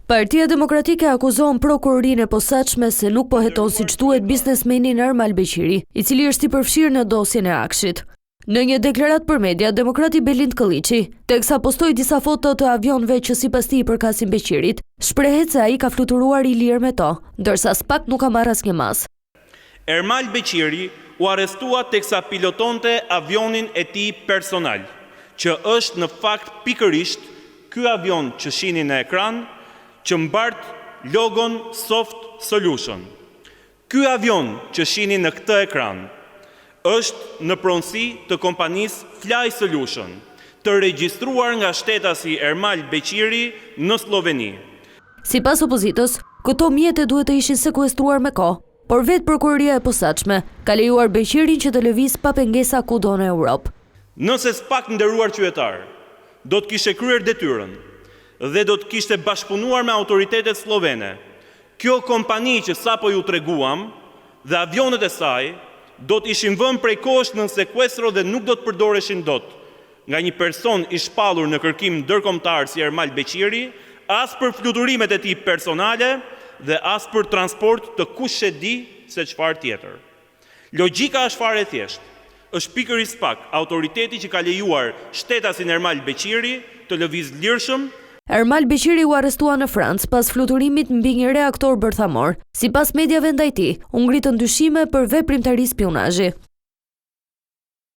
Partia Demokratike akuzon Prokurorinë e Posaçme se nuk po heton siç duhet biznesmenin Ermal Beqiri, i cili është i përfshirë në dosjen e AKSHI-t. Në një deklaratë për media, demokrati Belind Këlliçi, teksa postoi disa foto të avionëve që sipas tij i përkasin Beqirit, shprehet se ai ka fluturuar i lirë me to, ndërsa SPAK nuk ka marrë asnjë masë. Ermal Beqiri u arrestua teksa pilotonte avionin e tij personal, që është në fakt pikërisht ky avion që shihni në ekran, që mbart logon Soft Solution. Ky avion që shihni në këtë ekran është në pronësi të kompanisë Fly Solution, të regjistruar nga shtetasi Ermal Beqiri në Slloveni. Sipas opozitës, këto mjete duhet të ishin sekuestruar me kohë, por vetë Prokuroria e Posaçme ka lejuar Beqirin që të lëvizë pa pengesa kudo në Europë. Nëse SPAK nderuar qytetarë, do të kishte kryer detyrën dhe do të kishte bashkëpunuar me autoritetet sllovene, kjo kompani që sapo ju treguam dhe avionët e saj do të ishin vënë prej kohësh nën sekuestro dhe nuk do të përdoreshin dot nga një person i shpallur në kërkim ndërkombëtar si Ermal Beqiri, as për fluturimet e tij personale dhe as për transport të kushedi se çfarë tjetër. Logjika është fare e thjeshtë. Është pikërisht SPAK, autoriteti që ka lejuar shtetasin Ermal Beqiri të lëvizë lirshëm, Ermal Beqiri u arrestua në Francë pas fluturimit mbi një reaktor bërthamor. Sipas mediave ndaj tij, u ngritën dyshime për veprimtari spiunazhi.